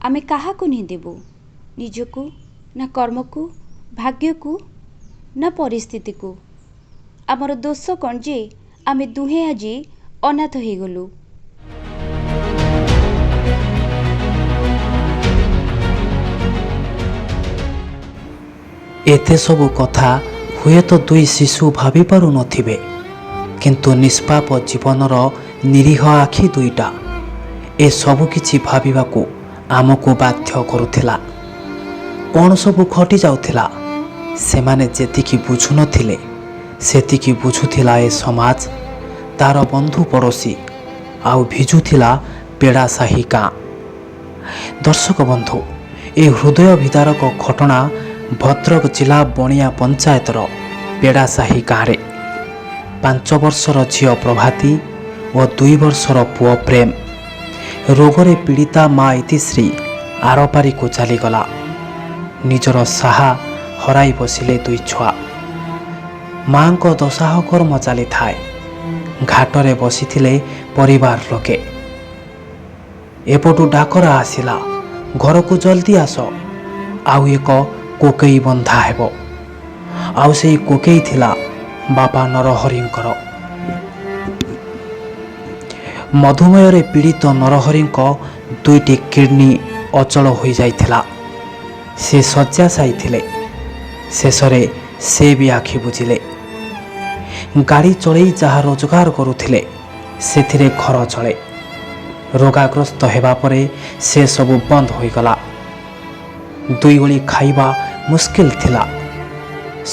ଆମେ କାହାକୁ ନିନ୍ଦିବୁ? ନିଜକୁ ନା କର୍ମକୁ, ଭାଗ୍ୟକୁ ନା ପରିସ୍ଥିତିକୁ? ଆମର ଦୋଷ କ'ଣ ଯେ ଆମେ ଦୁହେଁ ଆଜି ଅନାଥ ହେଇଗଲୁ? ଏତେ ସବୁ କଥା ହୁଏତ ଦୁଇ ଶିଶୁ ଭାବିପାରୁନଥିବେ, କିନ୍ତୁ ନିଷ୍ପାପ ଜୀବନର ନିରୀହ ଆଖି ଦୁଇଟା ଏସବୁ କିଛି ଭାବିବାକୁ ଆମକୁ ବାଧ୍ୟ କରୁଥିଲା। କ'ଣ ସବୁ ଘଟି ଯାଉଥିଲା ସେମାନେ ଯେତିକି ବୁଝୁନଥିଲେ, ସେତିକି ବୁଝୁଥିଲା ଏ ସମାଜ, ତାର ବନ୍ଧୁ ପଡ଼ୋଶୀ, ଆଉ ଭିଜୁଥିଲା ପେଡ଼ାସାହି ଗାଁ। ଦର୍ଶକ ବନ୍ଧୁ, ଏ ହୃଦୟ ବିଦାରକ ଘଟଣା ଭଦ୍ରକ ଜିଲ୍ଲା ବଣିଆ ପଞ୍ଚାୟତର ପେଡ଼ାସାହି ଗାଁରେ। 5 ବର୍ଷର ଝିଅ ପ୍ରଭାତୀ ଓ 2 ବର୍ଷର ପୁଅ ପ୍ରେମ। ରୋଗରେ ପୀଡ଼ିତା ମା ଇତିଶ୍ରୀ ଆରପାରିକୁ ଚାଲିଗଲା। ନିଜର ସାହା ହରାଇ ବସିଲେ ଦୁଇ ଛୁଆ। ମାଙ୍କ ଦଶାହ କର୍ମ ଚାଲିଥାଏ। ଘାଟରେ ବସିଥିଲେ ପରିବାର ଲୋକେ। ଏପଟୁ ଡାକରା ଆସିଲା, ଘରକୁ ଜଲ୍ଦି ଆସ, ଆଉ ଏକ କୋକେଇ ବନ୍ଧା ହେବ। ଆଉ ସେଇ କୋକେଇ ଥିଲା ବାପା ନରହରିଙ୍କର। ମଧୁମେହରେ ପୀଡ଼ିତ ନରହରିଙ୍କ ଦୁଇଟି କିଡ଼ନୀ ଅଚଳ ହୋଇଯାଇଥିଲା। ସେ ଶଯ୍ୟାଶାୟୀ ଥିଲେ। ଶେଷରେ ସେ ବି ଆଖି ବୁଜିଲେ। ଗାଡ଼ି ଚଳେଇ ଯାହା ରୋଜଗାର କରୁଥିଲେ, ସେଥିରେ ଘର ଚଳେ। ରୋଗାଗ୍ରସ୍ତ ହେବା ପରେ ସେସବୁ ବନ୍ଦ ହୋଇଗଲା। ଦୁଇ ଓଳି ଖାଇବା ମୁସ୍କିଲ ଥିଲା।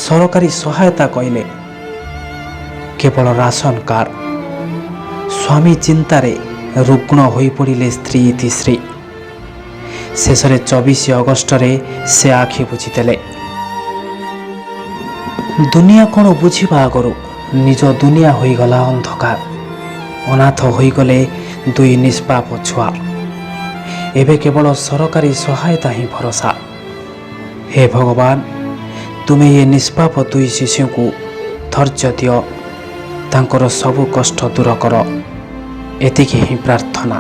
ସରକାରୀ ସହାୟତା କହିଲେ କେବଳ ରାସନ କାର୍ଡ଼। ସ୍ୱାମୀ ଚିନ୍ତାରେ ରୁଗ୍ଣ ହୋଇପଡ଼ିଲେ ସ୍ତ୍ରୀ ଇତିଶ୍ରୀ। ଶେଷରେ 24 ଅଗଷ୍ଟରେ ସେ ଆଖି ବୁଜିଦେଲେ। ଦୁନିଆ କ'ଣ ବୁଝିବା ଆଗରୁ ନିଜ ଦୁନିଆ ହୋଇଗଲା ଅନ୍ଧକାର। ଅନାଥ ହୋଇଗଲେ ଦୁଇ ନିଷ୍ପାପ ଛୁଆ। ଏବେ କେବଳ ସରକାରୀ ସହାୟତା ହିଁ ଭରସା। ହେ ଭଗବାନ, ତୁମେ ଏ ନିଷ୍ପାପ ଦୁଇ ଶିଶୁଙ୍କୁ ଧୈର୍ଯ୍ୟ ଦିଅ, ତାଙ୍କର ସବୁ କଷ୍ଟ ଦୂର କର, ଏତିକି ହିଁ ପ୍ରାର୍ଥନା।